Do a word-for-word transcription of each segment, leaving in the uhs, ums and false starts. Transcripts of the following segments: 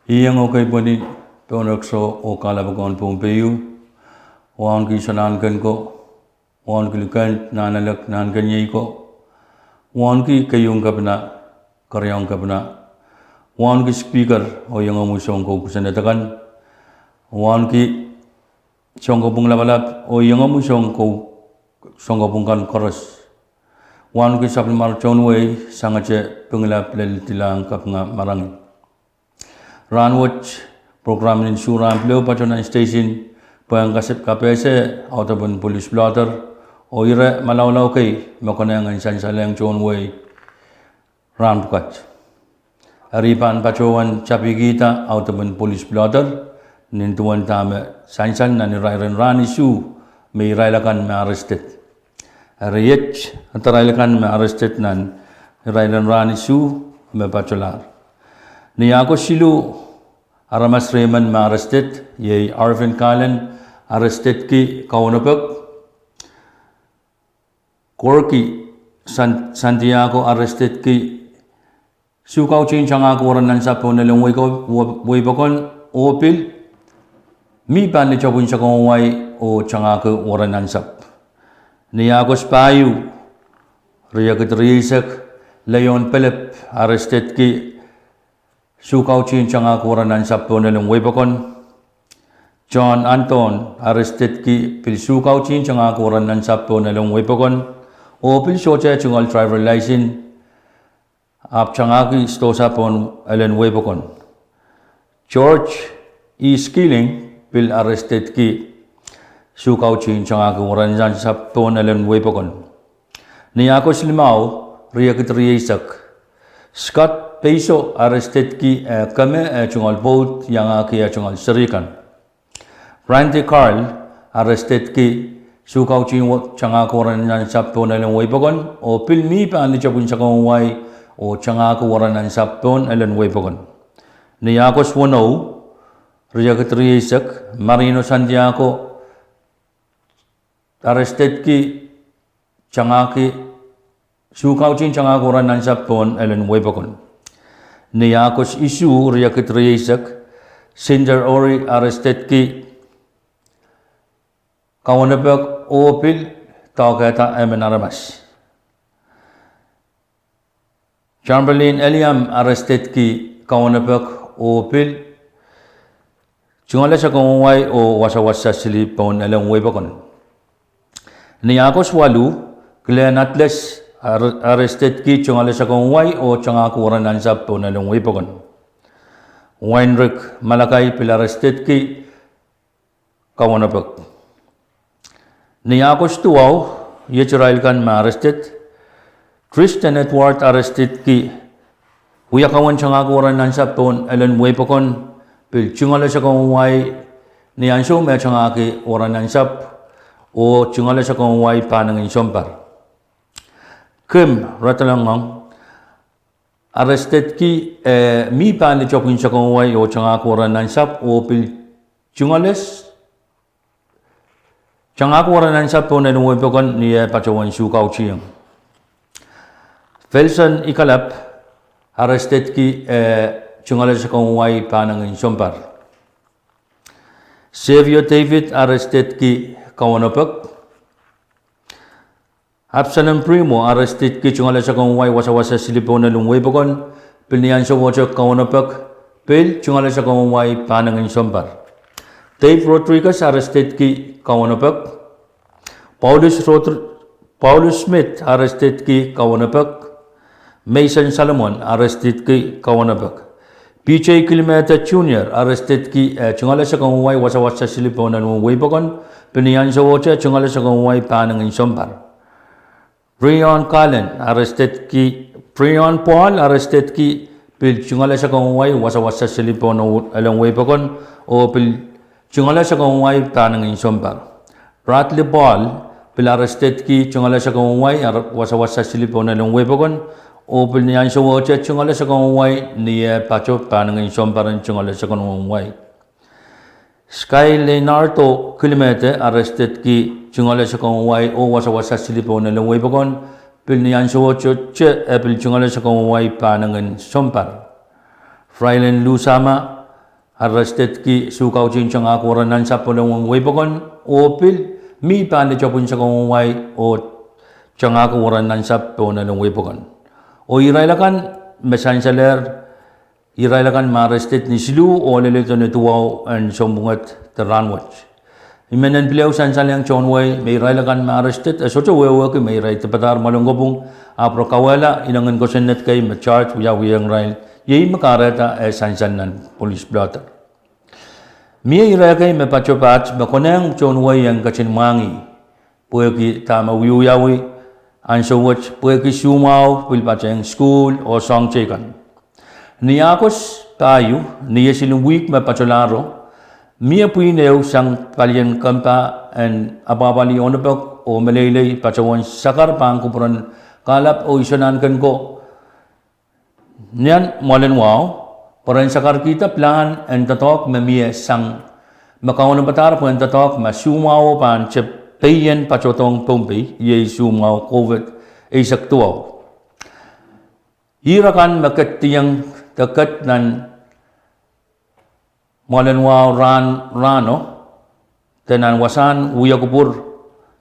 Ieng oh keipweni, pohnrekso oh kahlap en Pohnpei, wauneki soangen ko, wauneki likend, nahnalek, nahnkeniei ko, wauneki keieun kepina, keriaun kepina, wauneki speaker oh iengomwi soun kou kosonned akan, wauneki sounkopwung lapalap oh iengomwi soun kou, sounkopwung kan koaros, wauneki sapwellimar tohn wehi, sangete Pingelap lel Dilahng Kapinga Marangi. Rahnwet, prokram en Suh Rahn Pwulou patoh nan station pwehn kas- kapehse audepen polis blotter oh ire malaulau kei me konehng en sansalehng tohn wehi rahn pwukat. Eri pahn patohwan tapikihda audepen polis blotter nin duwen dahme sansal nan irairen rahn isuh me irail akan me arrested. Eri iet irail akan me arrested nan irairen rahn isuh me patohlahr. Ni Ahkos siluh, aramas riemen me arrested, iei Arvin Kalen, arrestedki Kaunopek, Corky San- Santiago, arrestedki Suh Kautihn Tangahki Waran Nansapw Pohn Elen Wei- Weipokon, oh pil mi pahn litopwin sakau en wai oh tangahki waran nansapw. Ni Ahkos pahieu, riekid rieisek, Leon Pelep, arrestedki Suh Kautihn Tangahki Waran Nansapw Pohn Elen Weipokon. John Anton, arrestedki pil Suh Kautihn Tangahki Waran Nansapw Pohn Elen Weipokon, oh pil sohte tungoal driver license, ahpw tangahki sidohsa pohn elen weipokon. George E. Skilling pil arrestedki Suh Kautihn Tangahki Waran Nansapw Pohn Elen Weipokon. Ni Ahkos limau, riekid rieisek, Scott Peiso, arrestedki eh keme eh tungoal pwoud, iangahki eh tungoal serihkan. Randy Carl, arrestedki Suh Kautihn Tangahki Waran Nansapw Pohn Elen Weipokon, oh pil mi pahn litopwin sakau en wai oh tangahki waran nansapw pohn elen weipokon. Ni Ahkos weneu, riekid rieisek, Marino Santiago, arrestedki tangahki Suh Kautihn Tangahki Waran Nansapw Pohn Elen Weipokon. Ni Ahkos isuh, riekid rieisek, Sinder Ori, arrestedki Kaunopek, oh pil doakehda emen aramas. Chamberlain Eliam, arrestedki Kaunopek, oh pil tungoale sakau en wai oh wasawasa sili pohn elen weipokon. Ni Ahkos waluh, Glenn Atlas, arrestedki tungoale sakau en wai oh tangahki waran nansapw pohn elen weipokon. Weinrich Malakai pil arrestedki Kaunopek. Ni Ahkos duwau, iet irail kan me arrested, Tristan Edward, arrestedki wiakauen tangahki waran nansapw pohn elen weipokon, pil tungoale sakau en wai ni ansou me tangahki waran nansapw, oh tungoale sakau en wai pahnengin sounpar. Kim Radalangong, arrestedki eh mi pahn litopwin sakau en wai oh tangahki waran nansapw, oh pil tungoale tangahki waran nansapw pohn elen weipokon ni eh patohwan Suh Kautihng. Felson Ikalap, arrestedki eh tungoale sakau en wai pahnengin sounpar. Xavier David, arrestedki Kaunopek. Absalom Primo, arrestedki tungoale sakau en wai wasawasa sili pohn elen weipokon, pil ni ansowohte Kaunopek, pil tungoale sakau en wai pahnengin sounpar. Dave Rodriguez, arrestedki Kaunopek. Paulus Smith, arrestedki Kaunopek. Mason Solomon, arrestedki Kaunopek. P J Kilimete Junior, arrestedki eh tungoale sakau en wai wasawasa sili pohn elen weipokon, pil ni ansowohte tungoale sakau en wai pahnengin sounpar. Breon Kalen, arrestedki, Breon Paul, arrestedki pil tungoale sakau en wai wasawasa sili pohn elen weipokon, oh pil tungoale sakau en wai pahnengin sounpar. Bradley Paul, pil arrestedki tungoale sakau en wai wasawasa sili pohn elen weipokon, oh pil ni ansowohte tungoale sakau en wai ni eh patoh pahnengin sounpar en tungoale sakau en wai. Sky Leonardo Kilimete, arrestedki tungoale sakau en wai oh wasawasa sili pohn elen weipokon, pil ni ansowohte eh pil tungoale sakau en wai pahnengin sounpar. Frailen Lusama, arrestedki sukautih tangahki weren nansapw pohn wehi pokon, oh pil mi pahn lite pwuhn sakau en wai oh tangahki weren nansapw pohn wehi pokon. Oh irail akan me sansalehr, irail akan me arrested ni siluh oh leledo ni duwau en sounpwong wet de rahn wet. I men en pil ehu sansalehng tohn wehi me irail akan me arrested e sohte wehwehki me irail dipadahr mwoalen kopwung, ahpw re kauwehla inengen kosonned kei me charge wiawihong irail, iei me kahrehda e sansal nan police blotter. Mie ire kei me patopato me konehng tohn wehi en ketin mwahngih pwehki dahme wiewiawi ansou wet pwehki soumwahu pil patehng sukuhl oh soahng teikan. Ni Ahkos pahieu, ni ieu siluh wihk me patolahro, mie pwihn ehu sang palien kempa en apwahpwalih ohnepek oh meleilei patohwan sakar pahn kupwuren kahlap oh isonahnken ko nan mwoalen wahu, pwe ren sakarkihda pilahn en doadoahk me mie sang me kaunopadahr pwehn doadoahk ma soumwahuo pahn tepda pein patohdohng Pohnpei, iei soumwahu COVID eisek duwau. Irakan me ketieng de ket nan mwoalen wahu rahn, rahno, de nan wasahn wia kupwur,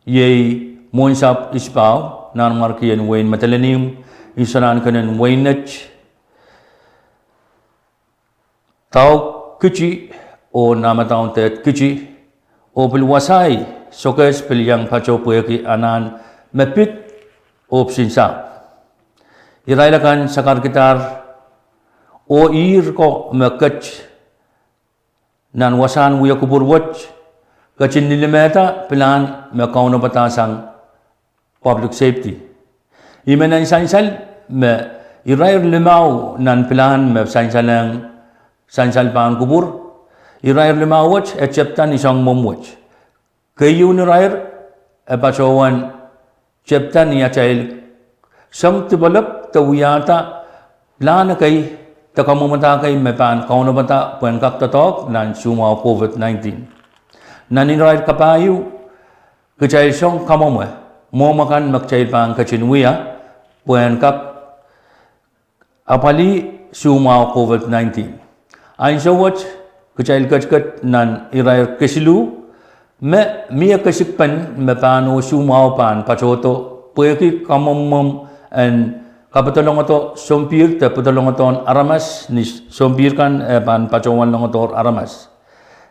iei mwohnsapw Isipau, nanmwarkien wehin Madolenihmw, isonahnken en wehin Nett, Daukiti, oh Namadaun Dehdkiti, oh pil wasahi Sokehs pil iang pato pwehki anahn me pid oh pisinsahpw. Irail akan sakarkidahr oh irail ko me ket nan wasahn wia kupwur wet ketin lilimehda pilahn me kaunopada sang public safety. I men en sansal me irair limau nan pilahn me sansalehng sansal pahn kupwur, irair limau wet e tepda ni soahng mwomw wet. Keieun irair e patohwan tepda ni atail soang develop de wiahda pilahn kei de kamwomwada kei me pahn kaunopada pwehn kak doadoahk nan soumwahu COVID nineteen. Nan irair kapahieu, kitail soang kamwomwe mwomw akan me kitail pahn ketin wia pwehn kak apwalih soumwahu COVID nineteen. Ansou wet kitail ketiket nan irair kesiluh me mie kesikpen me pahn oh soumwahu pahn patohdo pwehki kamwomwomw en kapedolongodo sompihr de pedolongodohn aramas ni sompihr kan e pahn patohwan longodohr aramas.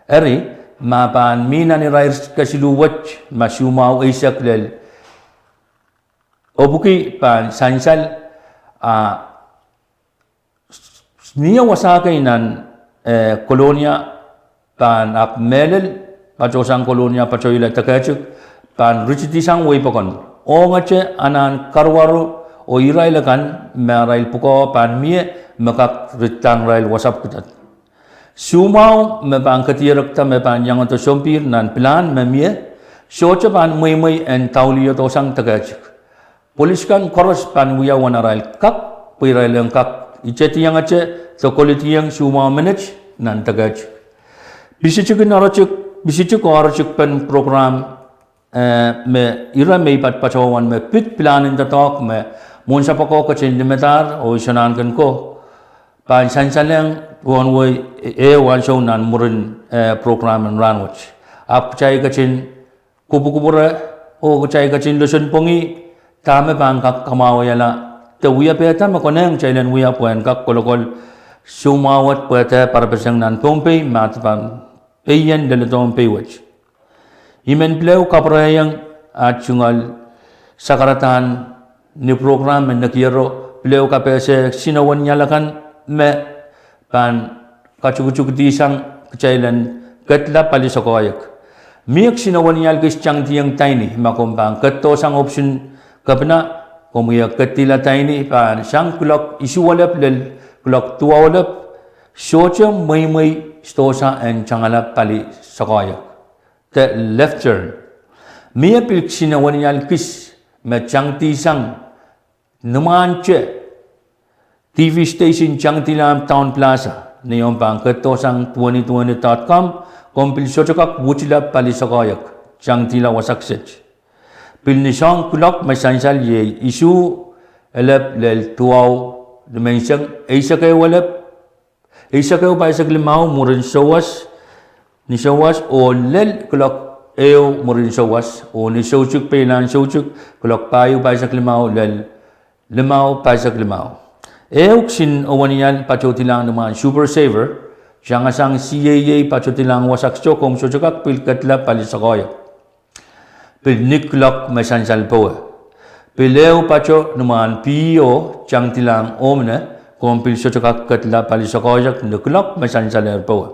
Eri, ma pahn mi nan irair kesiluh wet ma soumwahu eisek lel epwiki pahn sansal, a mie wasa kei nan, eh, Kolonia pahn ahpw mehlel patohsang Kolonia patohla deke etik pahn ritidisang wehi pokon. Ongete anahn karuwaru oh irail akan me arail pwukoa pahn mie me kak ritidang irail wasapw kidad. Soumwahu me pahn kedierekda me pahn iangodo sompihr nan pilahn me mie sohte pahn mweimwei en daulihdohsang deke etik. Polis kan koaros pahn wia uwen arail kak pwe irail en kak itediengete de koledieng soumwahu menet nan deke etik. Pisitikin oaritik, pisitik oh oaritikpen program, eh, me ire me I patopato wahn me pid pilahn en doadoahk me mwohnsapw ako ketin limedahr oh isonahnken ko pahn sansalehng pohn wehi ehu ansou nan mwurin, eh, program en rahnwet. Ahpw kitail ketin kupwukupwure oh kitail ketin loson pwongih dahme pahn kak kamwahwihala de wiapehda me konehng kitail en wia pwehn kak kolokol soumwahu wet pwehde parapeseng nan Pohnpei ma de pahn peien leledohng Pohnpei wet. I men pil ehu kapwurehiong ah tungoal sakaradahn ni program me nekiero, pil ehu kapehse sine wenial akan me pahn katukutukidisang kitail en kedla pali sokoahiek. Mie sine wenial kis tangdiong daini, ma komw pahn ketidohsang ohpwisin kepina, komw wie ketidihla daini pahn sang kuloak isuwelep lel kuloak duwauwelep, sohte mweimwei sidohsa en tangala pali sokoahiek de left turn. Mie pil sine wenial kis me tangdihsang nimwahte TV station tangdihla Town Plaza, ni omw pahn ketidohsang duweniduweni dot com, komw pil sohte kak wutila pali sokoahiek, tangdihla wasa kiset. Pil ni soahng kuloak me sansal iei isuh elep lel duwau nimenseng, eisek ehu elep eisek ehu pahisek limau mwurin souwas, ni souwas oh lel kuloak ehu mwurin souwas, oh ni soutik, pein nan soutik, kuloak pahieu pahisek limau lel limau pahisek limau. Ehu kisin ewenial patohdilahng ni mwahn Super Saver, sang sang sieiei patohdilahng wasa kito, komw sohte kak pil ketla pali sakaia pil ni kuloak me sansal powe. Pil ehu pato ni mwahn P E O, sang dilahng omw ine, komw pil sohte kak ketla pali sakaia ni kuloak me sansalehr powe.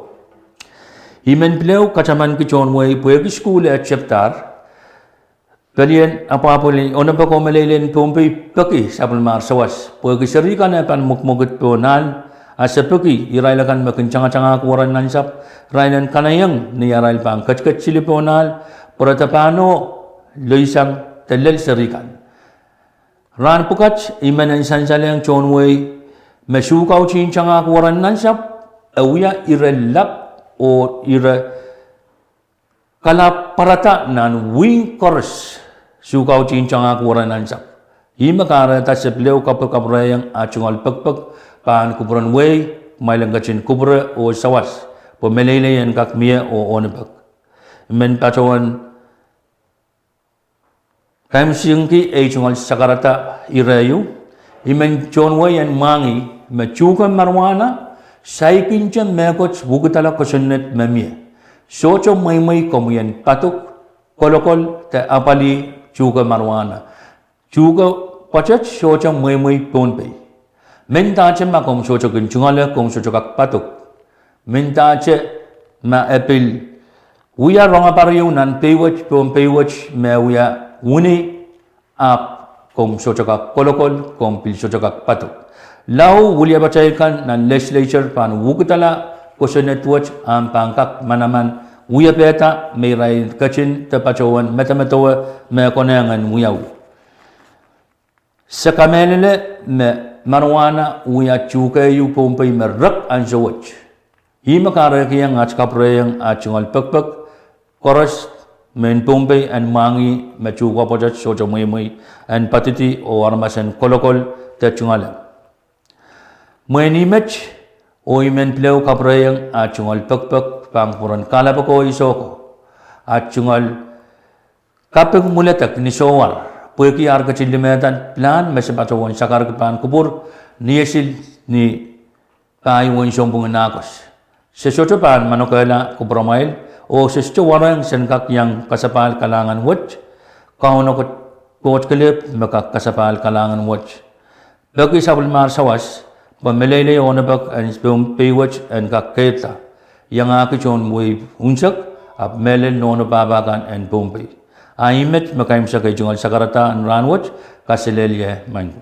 I men pil ehu katamanki tohn wehi pwehki sukuhl eh tepdahr, pelien apwahpwalih onopok oh meleilei en Pohnpei peki sapwellimar sawas, pwehki seri kan eh pahn mwekimwekid pohn ahl, a se peki irail akan me kin tangatangahki weren nansapw, irail en kanaieng ni arail pahn ketiket sili pohn ahl, pwe re de pahn oh leisang de lel seri kan. Rahn pwukat I men en sansalehng tohn wehi me sukautihntangahki weren nansapw, e wia ire lap oh ire kalapw pwarada nan wihk koaros, sukautihntangahki weren nansapw. Ih me kahrehda se pil ehu kapwkapwurehiong ah tungoal pekpek pahn kupwuren wehi, kumwail en ketin kupwure oh sawas, pwe meleilei en kak mie oh onopok. I men patohwan kaimwisekihki ei tungoal sakarada irehiu. I men tohn wehi en mwahngih me tuhke marijuana saikinte mehkot wukidala kosonned me mie. Sohte mweimwei komwi en paduk, kolokol de apwalih tuhke marijuana. Tuhke pwoatet sohte mweimwei Pohnpei. Mendahte ma komw sohte kin tungoale, komw sohte kak paduk. Mendahte ma e pil wia rongapariehu nan Pohnpei wet, Pohnpei wet me wia wini, ahpw komw sohte kak kolokol, komw pil sohte kak paduk. Lao wiliapatail kan nan legislature pahn wukidala kosonned wet, ahpw pahn kak manaman wiapehda me irail ketin de patohwan medemedewe me konehng en wiawi. Se kamehlele me marijuana wia tuhke ieu Pohnpei me rek ansou wet. Ih me kahrehkiong at kapwurehiong ah tungoal pekpek koaros mehn Pohnpei en mwahngih me tuhke pwoatet sohte mweimwei, en poadidi oh aramas en kolokol de tungoale. Mwein I met, oh I men pil ehu kapwurehiong ah tungoal pekpek pahn kupwuren kahlap oko oh eisek oko, ah tungoal kaping mwuledek ni sohwar, pwehki ar ketin limehda pilahn me se patohwan sakarki pahn kupwur ni esil ni pahieu en sounpwong en Ahkos. Se sohte pahn manokehla kupwuramwail, oh se sohte warohng sen kak iang kasapahl kalahngan wet. Kauno Koht kelehpw me kak kasapahl kalahngan wet. Peki sapwellimar sawas, pwe meleilei onopok en Pohnpei wet en kak keirda, iangahki tohn wehi unsek, ahpw mehlel nohno pahpa kan en Pohnpei. A I met me kaimwisekihla ei tungoal sakarada en rahn wet, kaselehlie maing ko.